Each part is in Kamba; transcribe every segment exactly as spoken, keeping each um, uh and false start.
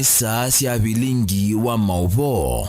Nĩ saa sya vilingi wa maũvoo.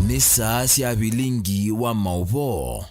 Nĩ saa sya vilingi wa maũvoo.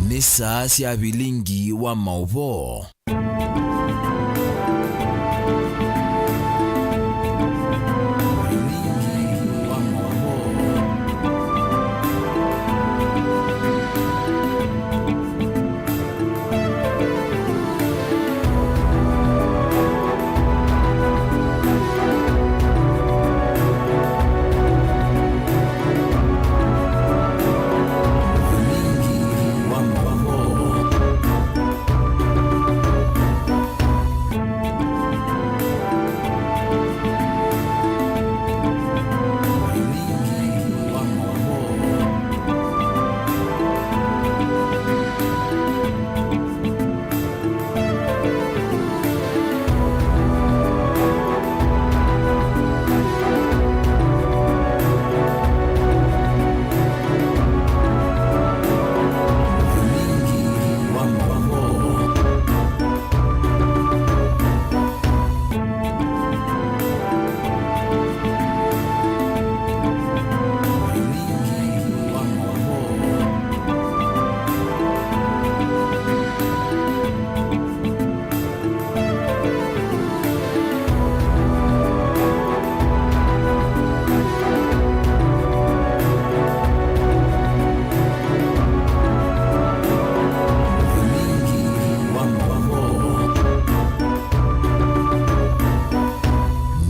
Nĩ saa sya vilingi wa maũvoo.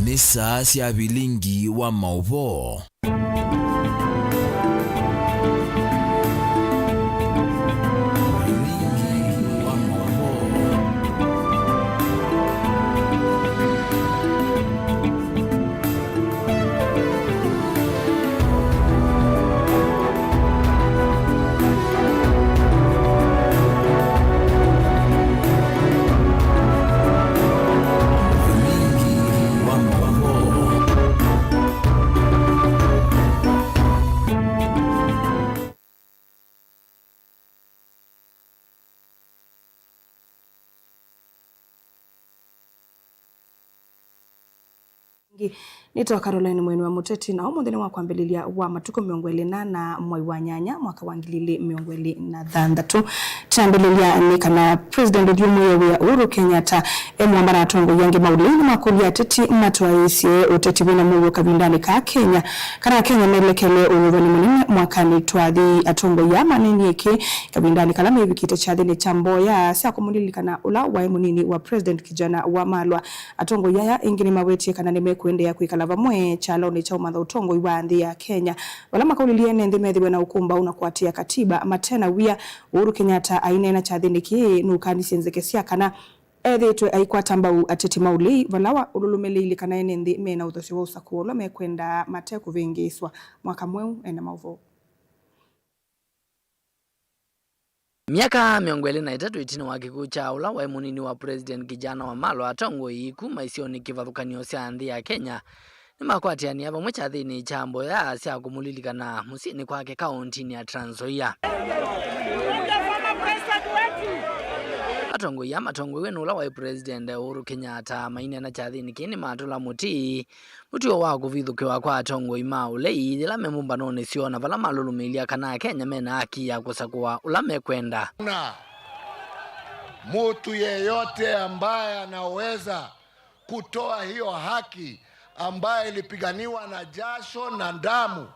Nĩ saa sya vilingi wa maũvoo. Ĩngĩ, nĩtawa Caroline Mweni wa Mũteti, na ũmũnthĩ nĩ wa kwambĩlĩlya wa matukũ mĩongo ĩlĩ na ana mwai wa nyanya mwaka wa ngili ilĩ mĩongo ĩlĩ na thanthatũ. Kyambĩlĩlya nĩ kana President ũthyũmũĩe wĩa Uhuru Kenyatta e mũamba na atongoi angĩ ma ũlei nĩmakũlya ateti matwaĩĩsye ũteti wĩna mũuo kavindanĩ ka Kenya, kana Kenya melekele ũnyuvani mũnene mwakanĩ twathi. Atongoi aa manenie kĩ kavindanĩ kala mevikĩte kyathĩnĩ kya mboya sya kũmũlilikana ũla waĩ mũnini wa President Kijana Wamalwa. Atongoi aya ĩngĩ nĩmawetie kana nĩmekũendeea kwĩkala vamwe kyalonĩ kya ũmatha ũtongoi wa nthĩ ya Kenya, vala makaũlilye ene nthĩ methĩwe na ũkũmbaũ na kũatĩĩa katiba mate na wia. Uhuru Kenyatta aineena kyathĩnĩ kĩĩ nũkanisye nzeke sya kana ethĩĩtwe aikwata mbau ateti ma ũlei vala wa ũlũlũmĩlĩilye kana ene nthĩ mena ũthasyo wa ũsakũa ũla mekwenda mate kũvĩngĩĩswa. Mwaka mweũ ena maũvoo. Myaka mĩongo ĩlĩ na ĩtatũ ĩtina wa kĩkw'ũ kya ũla waĩ mũnini wa President Kijana Wamalwa, atongoi kuma isionĩ kĩvathũkany'o sya nthĩ ya Kenya nĩmakwatĩanĩa vamwe kyathĩnĩ kya mboya sya kũmũlilikana mũsyĩnĩ kwake kaũntinĩ ya Trans Nzoia. Atongoi aa matongoew'e nĩ ũla waĩ President Uhuru Kenyatta maineena kyathĩnĩ kĩĩ nĩmatũla mũtĩ mũtuo wa kũvithũkĩwa kwa atongoi ma ũlei yĩla me mbũmbanonĩ syoo na vala malũlũmĩĩlya kana Akenya mena haki ya kũsakũa ũla mekwenda. Na mtu yeyote ambaye anaweza kutoa hiyo haki ambayo ilipiganiwa na jasho na damu,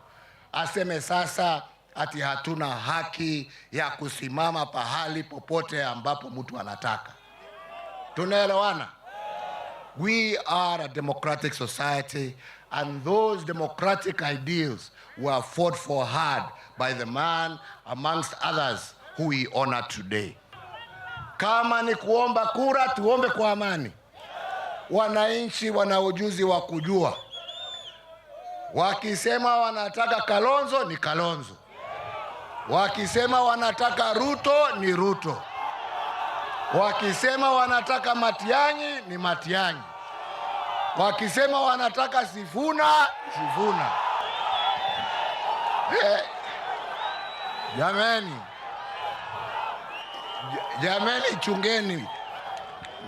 aseme sasa, ati hatuna haki ya kusimama pahali popote ambapo mtu anataka. Tunaelewana? We are a democratic society, and those democratic ideals were fought for hard by the man, amongst others, who we honor today. Kama ni kuomba kura, tuombe kwa amani. Wananchi wana ujuzi wa kujua. Wakisema wanataka Kalonzo, ni Kalonzo. Wakisema wanataka Ruto, ni Ruto. Wakisema wanataka Matiang'i, ni Matiang'i. Wakisema wanataka Sifuna, Sifuna. Eh, jameni. Ja-, jameni, chungeni.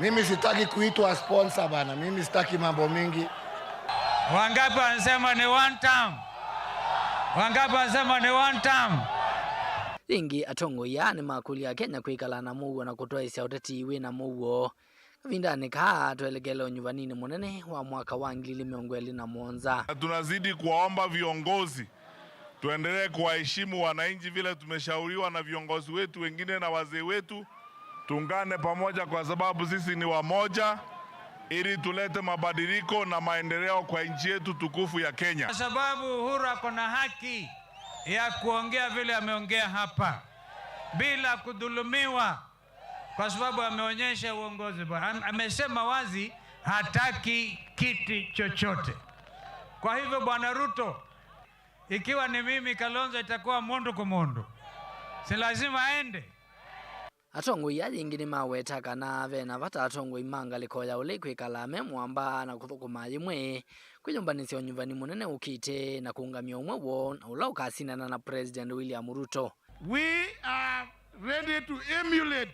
Mimi sitaki kuitwa sponsor bana, mimi sitaki mambo mingi. Wangapi wanasema ni one term? Wangapi wanasema ni one term? Ĩngĩ, atongoi aa nĩmakũlya Akenya kwĩkala na mũuo na kũtwaĩsya ũteti wĩ na mũuo kavindanĩ kaa twelekele ũnyuvaninĩ mũnene wa mwaka wa ngili ilĩ mĩongo ĩlĩ na mũonza. Na tunazidi kuwaomba viongozi tuendelee kuwaheshimu wananchi vile tumeshauriwa na viongozi wetu wengine na wazee wetu. Tuungane pamoja kwa sababu sisi ni wamoja, ili tulete mabadiliko na maendeleo kwa nchi yetu tukufu ya Kenya. Kwa sababu Uhuru ako na haki ya kuongea vile ameongea hapa bila kudhulumiwa. Kwa sababu ameonyesha uongozi bora. Am-, amesema wazi hataki kiti chochote. Kwa hivyo, Bwana Ruto, ikiwa ni mimi, Kalonzo itakuwa mũndũ kwa mũndũ. Si lazima aende? Atongoi aa ĩngĩ nĩmaweta kana ve na vata atongoi ma ngalĩko ya ũlei kwĩkala me mũamba na kũthũkũma yĩmwe kwĩyũmbanĩsya ũnyuvani mũnene ũkĩte na kũũngamya ũmwe woo na ũla ũkasindana na President William Ruto. We are ready to emulate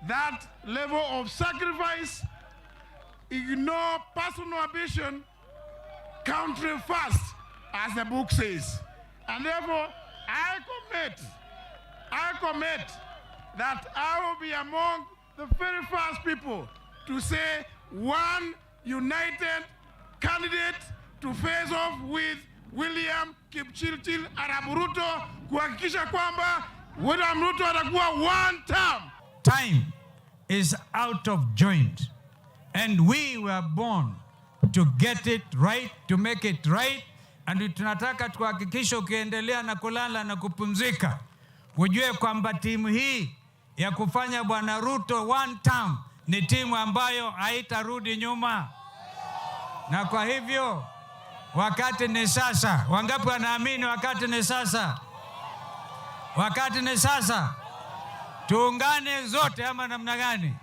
that level of sacrifice, ignore personal ambition, country first, as the book says. And therefore, I commit, I commit that I will be among the very first people to say one united candidate to face off with William Kipchirchir Arap Ruto, kuhakikisha kwamba William Ruto atakuwa one term. Time is out of joint and we were born to get it right, to make it right, and tunataka tuhakikishe ukiendelea na kulala na kupumzika, ujue kwamba timu hii ya kufanya Bwana Ruto one term ni timu ambayo haitarudi nyuma. Na kwa hivyo, wakati ni sasa. Wangapi wanaamini wakati ni sasa? Wakati ni sasa. Tuungane zote ama namna gani?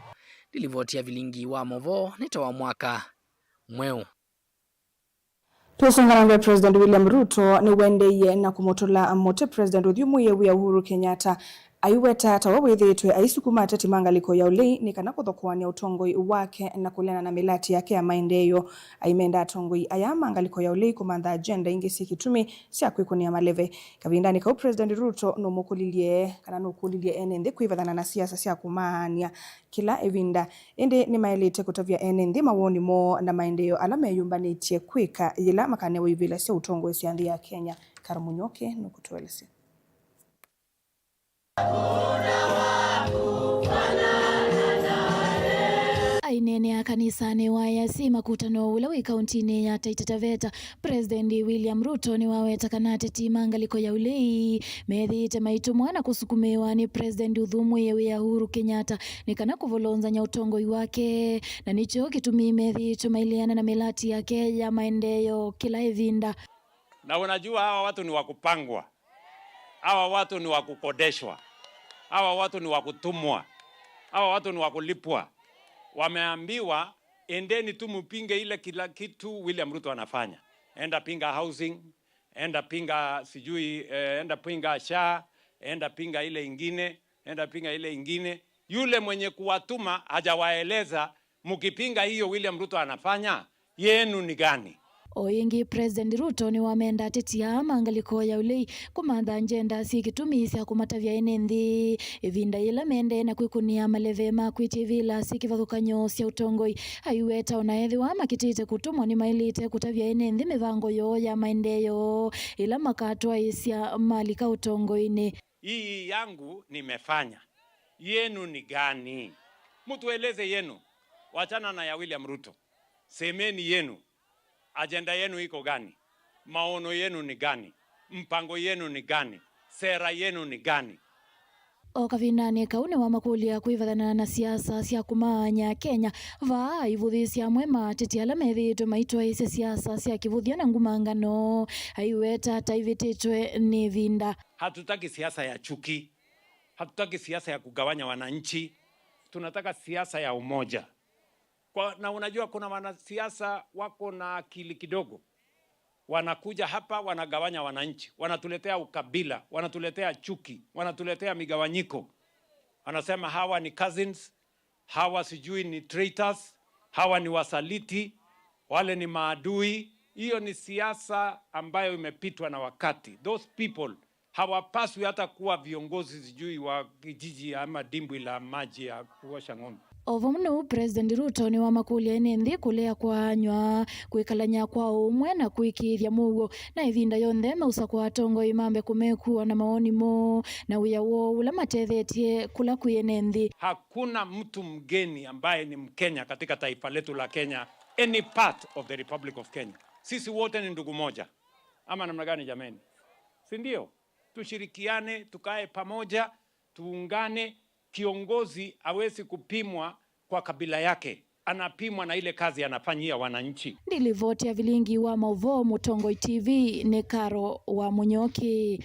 Nĩ livoti ya vilingi wa movoo nĩ ta wa mwaka mweũ. Twĩsonga na mbee, President William Ruto nĩwendeeie na kũmũtũla mũtĩ President ũthyũmũĩe wĩa Uhuru Kenyatta Aiweta ta we wĩthĩĩtwe aisukuma ateti ma ngalĩko ya ũlei nĩ kana kũthokoany'a ũtongoi wake na kũleana na mĩlati yake ya maendeeo. Aimenda atongoi aya ma ngalĩko ya ũlei kũmantha agenda ingĩ syĩ kĩtumi sya kwĩkũnĩa maleve. Kavindanĩ kau, President Ruto nũmũkũlilye kana nũkũlilye ene nthĩ kwĩvathana na siasa sya kũmaany'a kĩla ĩvinda, ĩndĩ nĩmaĩlĩte kũtavya ene nthĩ mawoni moo na maendeeo ala meyũmbanĩtye kwĩka yĩla makanewa ivĩla sya ũtongoesya nthĩ ya Kenya. Karo Mũnyoke nũkũtũelesya. Aineenea kanisanĩ wa A I C makutano ũla wĩ kauntinĩ ya Taita Taveta, President William Ruto nĩwaweta kana ateti ma ngalĩko ya ũlei methĩĩte maitũmwa na kũsukumĩĩwa nĩ President ũthũmũĩe wĩa Uhuru Kenyatta nĩ kana kũvolonzany'a ũtongoi wake, na nĩkyo kĩtumi methĩĩtwe maileana na mĩlati yake ya maendeeo kĩla ĩvinda. Na unajua hawa watu ni wa kupangwa. Hawa watu ni wa kukodeshwa. Hawa watu ni wa kutumwa. Hawa watu ni wa kulipwa. Wameambiwa, "Endeni tu mpinge ile kila kitu William Ruto anafanya. Enda pinga housing, enda pinga sijui, eh, enda pinga SHA, enda pinga ile ingine, enda pinga ile ingine." Yule mwenye kuwatuma hajawaeleza, "Mkipinga hiyo William Ruto anafanya, yenu ni gani?" O ĩngĩ, President Ruto nĩwamenda ateti aa ma ngalĩko ya ũlei kũmantha njenda syĩ kĩtumi sya kũmatavya ene nthĩ ĩvinda yĩla mendee na kwĩkũnĩa maleve ma kwĩtya ivĩla syĩ kĩvathũkany'o sya ũtongoi. Aiweta ona ethĩwa makĩtĩte kũtũmwa, nĩmaĩlĩte kũtavya ene nthĩ mĩvango yoo ya maendeeo ĩla makatwaĩĩsya malika ũtongoinĩ. "Hii yangu nimefanya, yenu ni gani? Mtueleze yenu. Wachana na ya William Ruto. Semeni yenu. Ajenda yenu iko gani? Maono yenu ni gani? Mpango yenu ni gani? Sera yenu ni gani?" O kavindanĩ kau nĩwamakũlya kwĩvathana na siasa sya kũmaany'a Kenya. Vaa aivũthĩĩsya amwe ma ateti ala methĩĩtwe maitwaĩĩsya siasa sya kĩvũthya na ngumangano, aiweta ta ivĩtĩtwe nĩ ĩvinda. Hatutaki siasa ya chuki. Hatutaki siasa ya kugawanya wananchi. Tunataka siasa ya umoja. Kwa, na unajua kuna wanasiasa wako na akili kidogo. Wanakuja hapa, wanagawanya wananchi, wanatuletea ukabila, wanatuletea chuki, wanatuletea migawanyiko. Wanasema hawa ni cousins, hawa sijui ni traitors, hawa ni wasaliti, wale ni maadui. Hiyo ni siasa ambayo imepitwa na wakati. Those people hawapaswi hata kuwa viongozi sijui wa kijiji ama dimbwi la maji ya kuosha ng'ombe. O vamwe na ũu, President Ruto nĩwamakũlya ene nthĩ kũlea kwaanywa, kwĩkalany'a kwa ũmwe na kũĩkĩĩthya mũuo, na ĩvinda yonthe mausakwa atongoi mambe kũmekua na mawoni moo na wĩa woo ũla matethetye kũla kwĩ ene nthĩ. Hakuna mtu mgeni ambaye ni Mkenya katika taifa letu la Kenya, any part of the Republic of Kenya. Sisi wote ni ndugu moja. Ama namna gani jameni? Si ndio? Tushirikiane, tukae pamoja, tuungane. Kiongozi hawezi kupimwa kwa kabila yake, anapimwa na ile kazi anafanyia wananchi. Ndilivoti ya vilingi wa mauvoo Mũtongoi T V nĩ Karo wa Mũnyoki.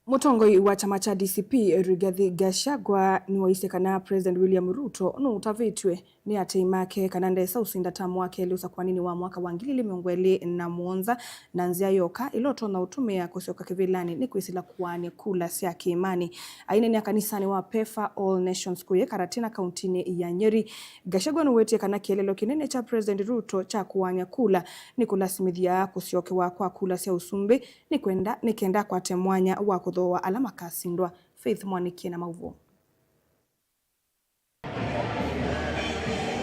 Mũtongoi wa kyama kya D C P, Rigathi Gachagua, nĩwaisye kana President William Ruto nũũtavĩtw'e nĩ atei make kana ndesa ũsinda tamu wa kelĩ ũsakũaninĩ wa mwaka wa ngili ili mĩongo ĩlĩ na mũonza, na nzĩa yoka ĩla ũtonya ũtũmĩa kũsyoka kĩvĩlanĩ nĩ kwĩsĩla kũaany'a kula sya kĩĩmanĩ. Aineenea kanisanĩ wa PEFA All Nations kũya Karatina, kauntinĩ ya Nyeri, Gachagua nũwetie kana kĩeleelo kĩnene kya President Ruto kya kũaany'a kula nĩ kũlasimĩthya kũsyokewa kwa kula sya ũsumbĩ nĩ kwenda, nĩ kenda akwate mwanya wa kũthooa ala makasindwa. Faith Mwanĩki na maũvoo.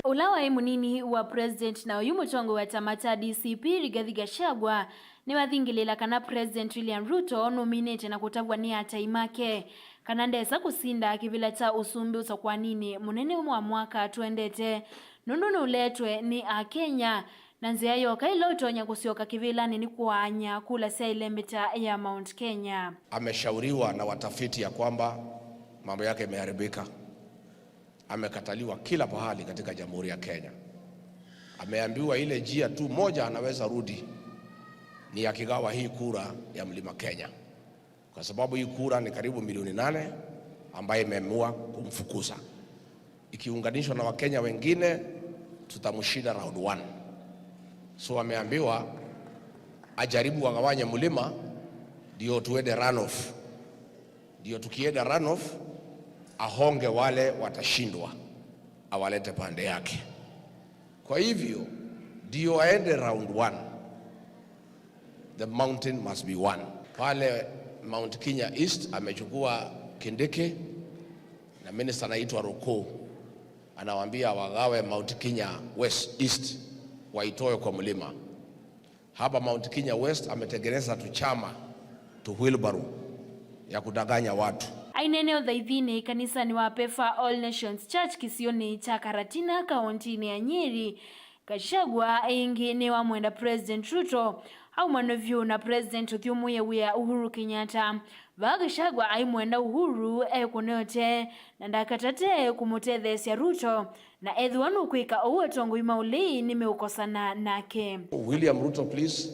Ũla waĩ mũnini wa President na oyu mũtongoi wa kyama kya D C P, Rigathi Gachagua, nĩwathingĩlĩĩla kana President William Ruto nũminĩte na kũtavw'a nĩ atai make kana ndesa kũsinda kĩvĩla kya ũsumbĩ ũsakũaninĩ mũnene wa mwaka tũendete, nũndũ nũleetwe nĩ Akenya. Na nzĩa yoka ĩla ũtonya kũsyoka kĩvĩlanĩ nĩ kũaany'a kula sya ĩlembeta ya Mount Kenya. Ameshauriwa na watafiti ya kwamba mambo yake imeharibika. Amekataliwa kila pahali katika Jamhuri ya Kenya. Ameambiwa ile njia tu moja anaweza rudi ni akigawa hii kura ya Mlima Kenya. Kwa sababu hii kura ni karibu milioni nane ambaye imeamua kumfukuza. Ikiunganishwa na Wakenya wengine, tutamshinda round one. So ameambiwa ajaribu agawanye mlima, Ndio tuende runoff. Ndio tukienda runoff, ahonge wale watashindwa, awalete pande yake. Kwa hivyo, ndio aende round one, the mountain must be won. Pale Mount Kenya East amechukua Kindiki na minister anaitwa Roko, anawaambia wagawe Mount Kenya West, East, waitoe kwa mlima. Hapa Mount Kenya West ametengeneza tuchama tu wheelbarrow ya kudanganya watu. Aineena ũthaithinĩ kanisani wa Pefa All Nations Church kĩsionĩ kya Karatina, kaũntĩnĩ ya Nyeri, Gachagua ĩngĩ nĩwamwenda President Ruto aumanwe vyũ na President ũthyũmũĩe wĩa Uhuru Kenyatta. Vaa Gachagua aimwenda Uhuru ekũne ũtee na ndakatate kũmũtetheesya Ruto, na ethĩwa nũkwĩka ũu, atongoi ma ũlei nĩmeũkosana nake. William Ruto, please,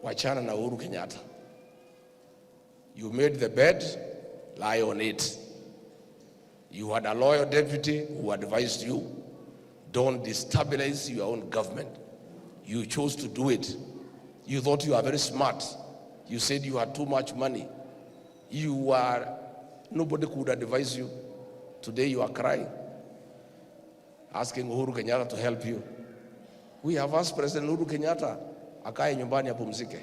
wachana na Uhuru Kenyatta. You made the bed, lie on it. You had a loyal deputy who advised you, "Don't destabilize your own government." You chose to do it. You thought you are very smart. You said you had too much money. You are, nobody could advise you. Today you are crying, asking Uhuru Kenyatta to help you. We have asked President Uhuru Kenyatta akae nyumbani apumzike.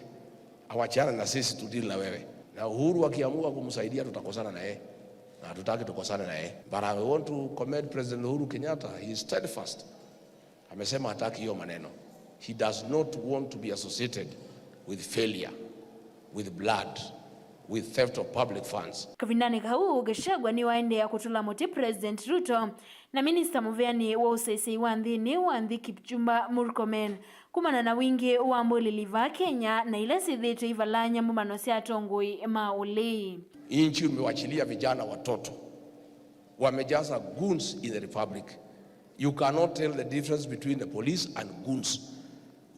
Awachane na sisi, tu deal na wewe. Na Uhuru akiamua kumsaidia, tutakosana na yeye. Na hatutaki tukosane na yeye. But I want to commend President Uhuru Kenyatta. He is steadfast. Amesema hataki hiyo maneno. He does not want to be associated with failure, with blood, with theft of public funds. Kavindanĩ kau, Gachagua nĩwaendeea kũtũla mũtĩ President Ruto na minista mũveanĩ wa ũseseĩ wa nthĩnĩ wa nthĩ Kipchumba Murkomen kumana na wingĩ wa mbũlĩli vaa Kenya na ila syĩthĩĩtwe ivalany'a mbũmbano sya atongoi ma ũlei. Nchi umewachilia vijana watoto. Wamejaza goons in the republic. You cannot tell the difference between the police and goons.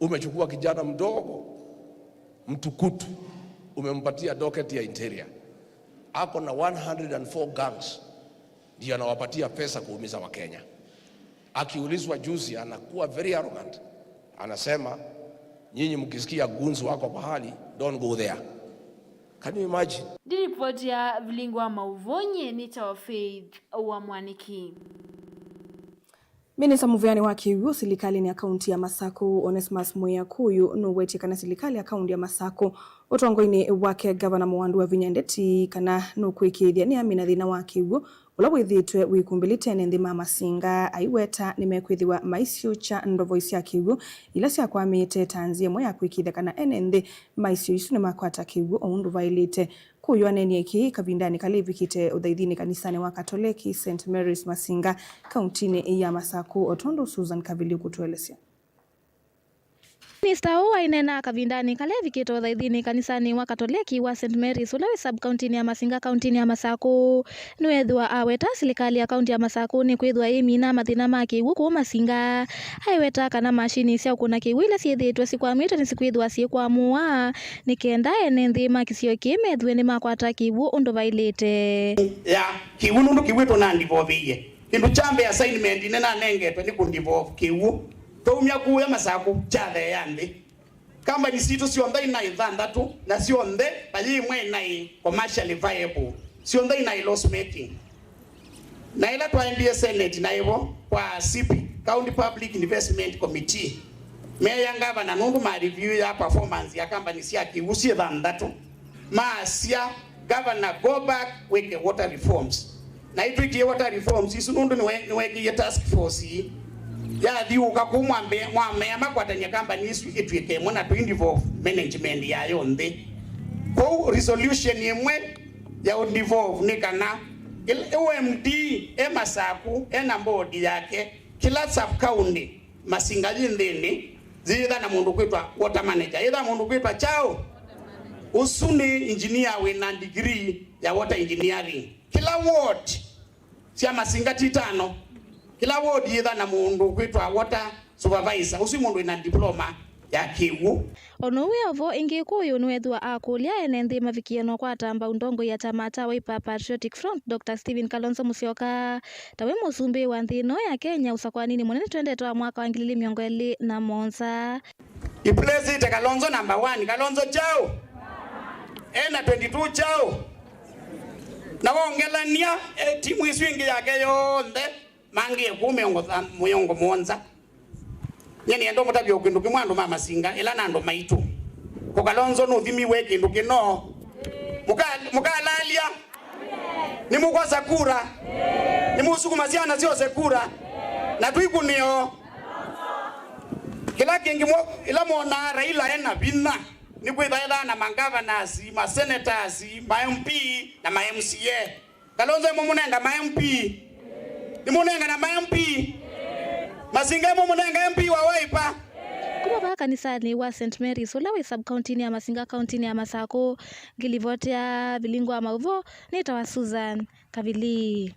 Umechukua kijana mdogo, mtukutu, umempatia docket ya interior. Ako na one hundred and four gangs. Ndio anawapatia pesa kuumiza Wakenya. Akiulizwa juzi, anakuwa very arrogant. Anasema, "Nyinyi mkisikia goons wako pahali, don't go there." Can you imagine? Ndi ripoti ya Vilingi wa Mauvoo, nyie nĩtawa Faith wa Mwaniki. Minista mũveanĩ wa kĩw'ũ silikalĩnĩ ya kaunti ya Masakũ, Onesmus Mwĩa Kũyũ, nũwetie kana silikalĩ ya kaunti ya Masakũ, ũtongoinĩ wake Ngavana Mũwandu Wavinya Ndeti, kana nũkwĩkĩĩthya nĩyamina thĩna wa kĩw'ũ ũla wĩthĩĩtwe wĩkumbĩlĩte ene nthĩ ma Masinga, aiweta nĩmekwĩthĩwa maisyũkya ndovoi sya kĩw'ũ ila syakwamĩte ta nzĩa ĩmwe ya kwĩkĩĩthya kana ene nthĩ ma isio isu nĩmakwata kĩw'ũ o ũndũ vaĩlĩte. Kũyũ aneenie kĩĩ kavindanĩ kala ĩvikĩte ũthaithinĩ kanisanĩ wa Katoleki Saint Mary's Masinga, kauntinĩ ya Masakũ, o tondũ Susan Kavili ũkũtũelesya. Minista ũũ aineenaa kavindanĩ kala ĩvikĩte ũthaithinĩ kanisanĩ wa Katoleki wa Saint Mary's, ũla wĩ sub-kauntinĩ ya Masinga, kauntinĩ ya Masakũ. Nĩweethĩwa aweta silikalĩ ya kaunti ya Masakũ nĩkwĩthĩwa ĩmina mathĩna ma kĩw'ũ kũu Masinga. Aiweta kana mashini sya ũkũna kĩw'ũ ila syĩthĩĩtwe sikwamĩtwe nĩsikwĩthĩwa syĩkwamũwa nĩ kenda ene nthĩ ma kĩsio kĩĩ methĩwe nĩmakwata kĩw'ũ ũndũ vaĩlĩte. Ya kĩw'ũ nũndũ kĩw'ũ tũnandivovĩie. Kĩndũ kya mbee assignment nĩnanengetwe nĩ kũndivove kĩw'ũ. Twaumya kũya Masakũ kyatheea nthĩ. Kambani sitũ syonthe inaĩ thanthatũ, na syonthe, na yĩ ĩmwe inaĩ commercially viable. Syonthe inaĩ loss making. Na ĩla twaendie Senate naĩ vo kwa CIPI, County Public Investment Committee, meya ngavana nũndũ ma review ya performance ya kambani sya kĩw'ũ syĩ thanthatũ, maasya, "Governor, go back, wĩke water reforms." Na itwĩkie water reforms isu nũndũ nĩwe-, nĩwekĩie task force ii yathiũũka kũu mwambe-, mwamea makwatany'a kambani isu ĩtw'ĩke ĩmwe na tũinvolve management yayo nthĩ. Kwoou resolution ĩmwe ya ũinvolve nĩ kana il-, O M D e Masakũ, e na board yake, kĩla sub county Masinga yĩ nthĩnĩ, yĩtha na mũndũ kwĩtwa water manager, yĩtha mũndũ kwĩtwa kyaũ. Ũsu nĩ engineer wĩ na degree ya water engineering. Kĩla ward sya Masinga ti tano, kĩla ward yĩtha na mũndũ kwĩtwa water supervisor, ũsu mũndũ wĩ na diploma ya kĩw'ũ. O na ũu wĩ o vo, ĩngĩ Kũyũ nĩweethĩwa akũlya ene nthĩ mavikie na ũkwata mbau ndongoi ya kyama kya Wiper Patriotic Front, Doctor Stephen Kalonzo Musyoka, ta wĩ mũsumbĩ wa nthĩ ĩno ya Kenya ũsakwaninĩ mũnene twendete wa mwaka wa ngili ilĩ mĩongo ĩlĩ na mũonza. Replaceĩte Kalonzo number one. Kalonzo kyaũ? ena twenty-two kyaũ? Na wongelany'a, e, timu isu ingĩ yake yonthe, mangĩe kũu mĩongo tha-, mĩongo mũonza. Nyie nĩenda ũmũtavya o kĩndũ kĩmwe, andũ ma Masinga, ĩla na andũ maitũ. Kũ Kalonzo nũthimiwe kĩndũ kĩno. Mũka-, mũkalalya. Nĩmũkwosa kura. Nĩmũsukuma syana syose kura. Na twĩkũnĩo. Kĩla kĩngĩ mwo-, ĩla mwonaa Raila ena vinya, nĩkwĩthaĩthaa na magovernors, masenators, ma M P, na ma M C A. Kalonzo ĩmũmũnenga ma M P. Nĩmũnenga na ma M P. Masinga ĩmũmũnenga M P wa Wiper. Kuma vaa kanisanĩ wa Saint Mary's, ũla wĩ sub-kauntinĩ ya Masinga, kauntinĩ ya Masakũ, ngĩlivoti ya Vilingi wa Maũvoo, nĩtawa Susan Kavili.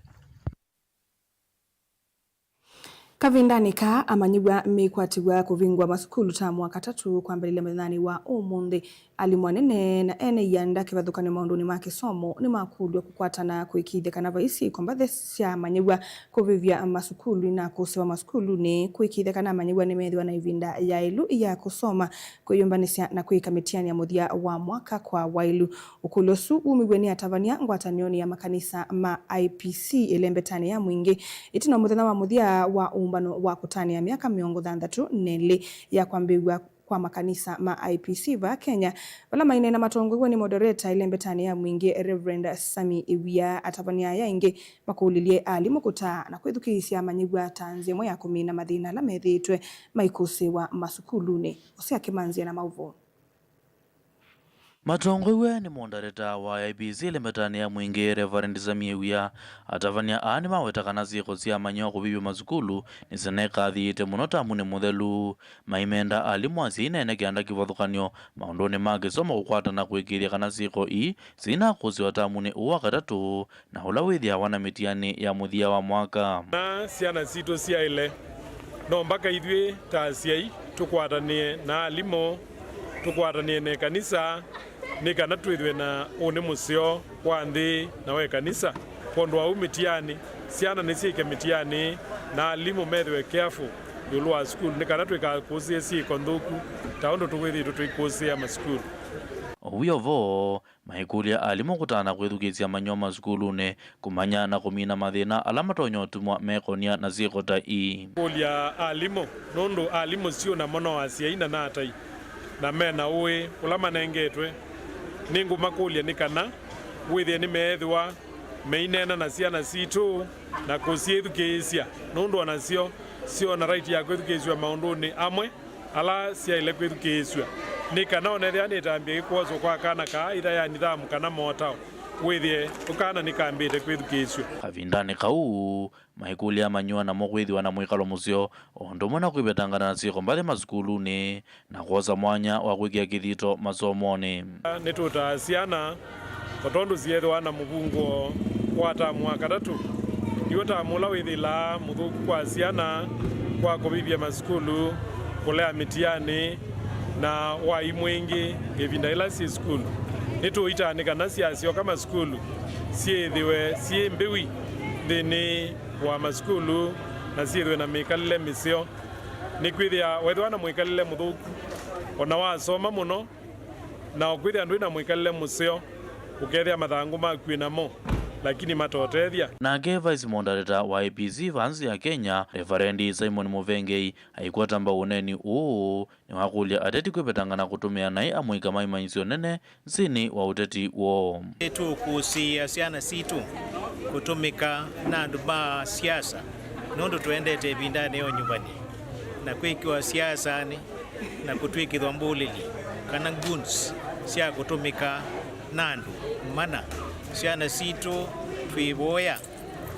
Kavindanĩ kaa, amanyĩw'a mekwatĩw'a kũvingũa masukulu tamu wa katatũ kwambĩlĩlya mũthenyanĩ wa ũmũnthĩ. Alimũ anene na ene ianda kĩvathũkany'o maũndũnĩ ma kĩsomo nĩmakũlw'a kũkwatana kũĩkĩĩthya kana vai syĩko mbathe sya amanyĩw'a kũvĩvya masukulu na kũsewa masukulunĩ, kũĩkĩĩthya kana amanyĩw'a nĩmethĩwa na ĩvinda yaĩlu ya kũsoma, kwĩyũmbanĩsya na kwĩka mĩtiani ya mũthya wa mwaka kwa waĩlu. Ũkũlyo ũsu wumiw'e nĩ atavany'a ngwatanĩonĩ ya makanisa ma I P C ĩlembetanĩ ya Mwingĩ, ĩtina wa mũthenya wa mũthya wa ũmbano wa kũtanĩa myaka mĩongo thanthatũ na ĩlĩ ya kwambĩĩw'a kwa makanisa ma I P C vaa Kenya, vala maineena matongoew'e nĩ moderator ĩlembetanĩ ya Mwingĩ, Reverend Sammy Ĩwia. Atavany'a aya aingĩ makũlilye alimũ kũtaa na kwĩthukĩĩsya amanyĩw'a ta nzĩa ĩmwe ya kũmina mathĩna ala methĩĩtwe maikũsĩĩwa masukulunĩ. Hosea Kĩmanzĩa na maũvoo. Matongoew'e nĩ moderator wa I P C ĩlembetanĩ ya Mwingĩ, Reverend Sammy Ĩwia, atavany'a aa nĩmaweta kana syĩko sya amanyĩw'a kũvĩvw'a masukulu nĩsyenekathĩĩte mũno tamunĩ mũthelu. Maimenda alimũ, asyai na ene kĩanda kĩvathũkany'o maũndũnĩ ma kĩsomo kũkwatana kũĩkĩĩthya kana syĩko ii syĩinakũsĩwa tamunĩ ũũ wa katatũ, na ũla wĩthĩawa na mĩtiani ya mũthya wa mwaka. Na syana sitũ syaĩle, no mbaka ithyĩ ta asyai tũkwatanĩe na alimũ, tũkwatanĩe na ĩkanisa, nĩ kana twĩthwe na ũnĩ mũseo wa nthĩ na wa ĩkanisa. Kwondũ wa ũu mĩtiani, syana nĩsyĩke mĩtiani na alimũ methĩwe careful ĩũlũ wa sukulu, nĩ kana tũikakũsĩe syĩko nthũku ta ũndũ tũwĩthĩĩtwe tũikũsĩĩa masukulu. Ũu wĩ o vo, maikũlya alimũ kũtana kwĩthukĩĩsya amanyĩw'a masukulunĩ, kũmanya na kũmina mathĩna ala matonya ũtumwa mekonia na syĩko ta ii. Kũlya alimũ, nũndũ alimũ syĩ namo no asyai na na atai, na me na ũĩ ũla manengetwe. Nĩngũmakũlya nĩ kana wĩthĩe nĩmeethĩwa meineena na syana sitũ na kũsyĩthukĩĩsya, nũndũ o nasyo syona right ya kwĩthukĩĩsw'a maũndũnĩ amwe ala syaĩle kwĩthukĩĩsw'a, nĩ kana o na ethĩwa nĩ ĩtambya ĩkwoswa kwa kana kaa ĩtha ya nithamu kana motao, wĩthĩe ũkana nĩkambĩte kwĩthukĩĩsw'a. Kavindanĩ kau, maikũlya amanyĩw'a namo kwĩthĩwa na mwĩkalo mũseo, o ũndũ ũmwe na kwĩvetangana na syĩko mbathe masukulunĩ, na kwosa mwanya wa kwĩkĩa kĩthito masomonĩ. Nĩtũtaa syana, o tondũ syĩthĩwa na mũvungũo wa tamu wa katatũ, nĩw'o tamu ũla wĩthĩlaa mũthũku kwa syana, kwa kũvĩvya masukulu, kũlea mĩtiani, na wai mwingĩ ĩvinda ĩla syĩ sukulu. Nĩtũitanĩ kana syasyoka masukulu, syĩthĩwe syĩ mbĩwi nthĩnĩ wa masukulu, na syĩthĩwe na mĩkalĩle mĩseo. Nĩkwĩthĩa wethĩwa na mwĩkalĩle mũthũku, o na wasoma mũno, na ũkwĩthĩa ndwĩ na mwĩkalĩle mũseo, ũkethĩa mathangũ maku wĩ namo, lakini matotethya. Nake Vice Moderator wa I P C vaa nthĩ ya Kenya, Reverend Simon Mũvengei, aikwata mbau ũneeni ũũ, nĩwakũlya ateti kwĩvetangana kũtũmĩa naĩ amũika ma imanyĩsyo nene nthĩnĩ wa ũteti woo. Nĩtũkũsĩĩa syana sitũ kũtũmĩka na andũ ma siasa, nũndũ tũendete ĩvindanĩ ya ũnyuvani na kwĩkĩwa siasanĩ na kũtw'ĩkĩthwa mbũlĩli, kana goons, sya kũtũmĩka na andũ mana. Syana sitũ twĩvoya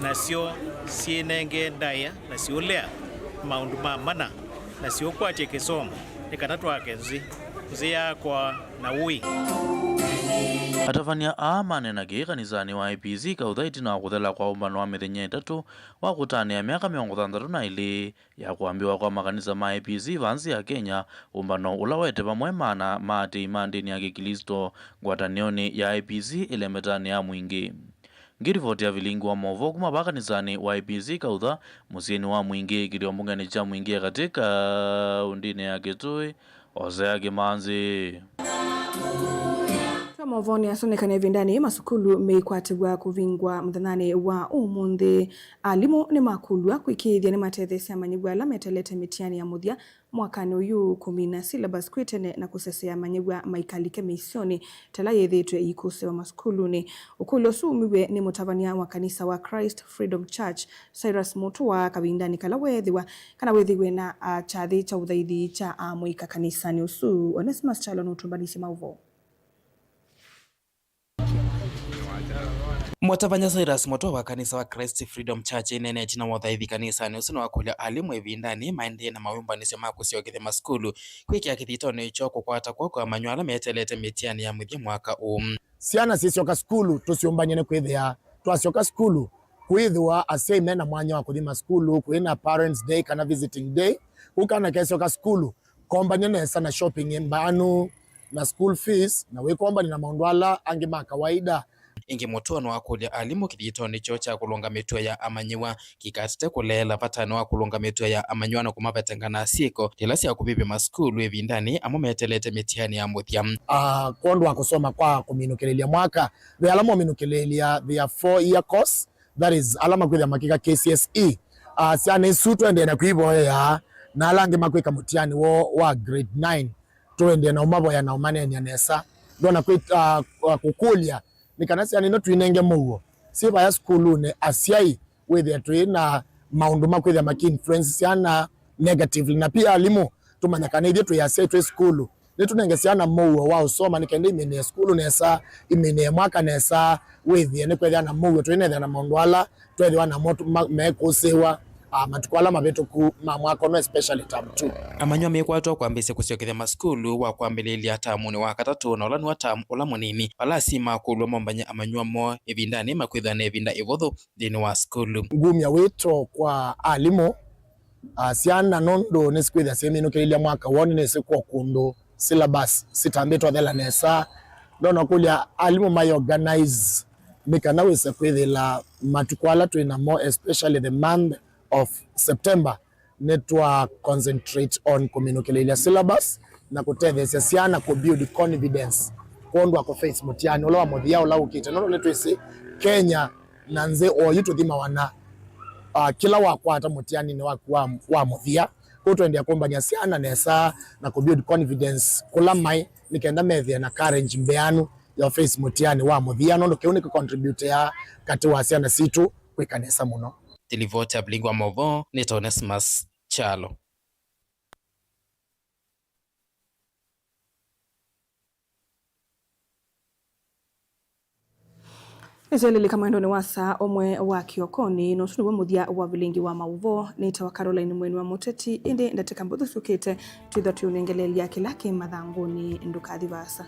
nasyo syĩnenge ndaĩa na siũlea maũndũ ma mana na siũkwatya kĩsomo, nĩ kana twake nthĩ, nthĩ yakwa na ũĩ. Atavany'a aa maneena kĩĩ kanisanĩ wa I P C Kautha ĩtina wa kũthela kwa ũmbano wa mĩthenya ĩtatũ wa kũtanĩa myaka mĩongo thanthatũ na ĩlĩ ya kwambĩwa kwa makanisa ma I P C vaa nthĩ ya Kenya, ũmbano ũla waete vamwe maana ma atĩĩi ma ndĩni ya Kĩklĩsto ngwatanĩonĩ ya I P C ĩlembetanĩ ya Mwingĩ. Ngĩlivotia Vilingi wa Maũvoo kuma vaa kanisanĩ wa I P C Kautha, mũsyĩnĩ wa Mwingĩ, kĩlio mbungenĩ kya Mwingĩ ya Katĩ, kaũndĩnĩ ya Kitui, Hosea Kĩmanzi. Maũvoonĩ asu nĩ kana ĩvindanĩ masukulu meikwatĩw'a kũvingwa mũthenyanĩ wa ũmũnthĩ, alimũ nĩmakũlw'a kwĩkĩĩthya nĩmatetheesya amanyĩw'a ala meteelete mĩtiani ya mũthya mwakanĩ ũyũ, kũmina syllabus kwĩ tene na kũsesea amanyĩw'a maikalike mĩisyonĩ ta ĩla yĩthĩĩtwe ĩikũsĩĩwa masukulunĩ. Ũkũlyo ũsu wumiw'e nĩ mũtavany'a wa kanisa wa Christ Freedom Church, Cyrus Mutua, kavindanĩ kala weethĩwa kana wĩthĩwe na, a, kyathĩ kya ũthaithi kya amũika kanisanĩ ũsu. Onesimus Kyalo nũtũmbanĩsye maũvoo. Mũtavany'a Cyrus Mutua wa kanisa wa Christ Freedom Church ĩneenetie na ũthaithi kanisanĩ ũsu nĩwakũlya alimũ ĩvindanĩ maendee na mawĩmbanĩsyo ma kũsyokethya masukulu kwĩkĩa kĩthitonĩ kyoo kũkwata kw'oko amanyĩw'a ala meteelete mĩtiani ya mũthya mwaka ũũ. Syana syĩsyoka sukulu, tũsyũmbany'e nĩ kwĩthĩa twasyoka sukulu, kwĩthĩwa asyai me na mwanya wa kũthi masukulu, kwĩ na parents day kana visiting day, kũu kana kesyoka sukulu, kombany'a nesa na shopping mbanu, na school fees, na wĩkombany'a na maũndũ ala angĩ ma kawaida. Ĩngĩ Mutua nĩwakũlya alimũ kĩthitonĩ kyoo kya kũlũnga mĩtuo ya amanyĩw'a kĩkatate kũleela vatanĩ wa kũlũnga mĩtuo ya amanyĩw'a na kũmavetanga na syĩko ila sya kũvĩvya masukulu ĩvindanĩ amwe meteelete mĩtiani ya mũthya. Ah, kwondũ wa kũsoma kwa kũminũkĩlĩlya mwaka, ve ala mominũkĩlĩlya their four year course, that is, ala makwĩthĩa makĩka K C S E. Ah, syana isu tũendee na kwĩvoyea, na ala angĩ makwĩka mũtiani woo wa grade nine, tũendee na ũmavoya na ũmaneenea nesa. Ndona kwĩ, ah, kũkũlya nĩ kana syana ino twinenge mũuo syĩ vaya sukulunĩ, asyai wĩthĩa twĩ na maũndũ makwĩthĩa maki influence syana negatively, na pia alimũ tũmanya kana ithyĩ twĩ asyai twĩ sukulu, nĩtũnenge syana mũuo wa ũsoma nĩ kenda iminĩe sukulu nesa, iminĩe mwaka nesa, wĩthĩe nĩkwethĩwa na mũuo, tũinethĩa na maũndũ ala twethĩwa namo tu- ma- mekũsĩwa, ah, matukũ ala mavĩtũku ma mwaka ũno, especially term two. Amanyĩw'a mekwatwa kwambĩĩsya kũsyokethya masukulu wa kwambĩlĩlya tamunĩ wa katatũ, na ũla nĩw'o tamu ũla mũnini, vala asyai makũlw'a mombany'a amanyĩw'a moo ĩvindanĩ makwĩthĩwa na ĩvinda ĩvũthũ nthĩnĩ wa sukulu. Ngumya wĩto kwa alimũ, ah, syana nũndũ nĩsikwĩthĩa syĩminũkĩlĩlya mwaka woo, nĩnĩsĩ kw'o kũndũ syllabus sitambĩtwe ũthela nesa. Ndona kũlya alimũ mai organize nĩ kana wĩse kwĩthĩla matukũ ala twĩ namo, especially the month of September, nĩtwa concentrate on kũminũkĩlĩlya syllabus na kũtetheesya syana kũ build confidence kwondũ wa kũ face mũtiani ũla wa mũthya ũla ũkĩte, nũndũ nĩtwĩsĩ Kenya na nthĩ oyu tũthimawa na, ah, kĩla wakwata mũtianinĩ waku wa, wa mũthya. Kwoou tũendea kũmbany'a syana nesa na kũ build confidence kũla maĩ, nĩ kenda methĩe na courage mbeanu ya face mũtiani wa mũthya, nũndũ kĩu nĩkĩ contributea katĩ wa syana sitũ kwĩka nesa mũno. Nĩ livoti ya Vilingi wa Maũvoo, nĩ ta Onesimus Kyalo. Nĩsyalilika mwendonĩ wa saa ũmwe wa kĩokonĩ, na ũsu nĩw'o mũthya wa Vilingi wa Maũvoo. Nĩtawa Caroline Mweni wa Mũteti, ĩndĩ ndatĩka mbũthũ syũkĩte twĩthwa tũiũnengeleelya kĩla kĩ mathangũnĩ. Ndũkathi vaasa.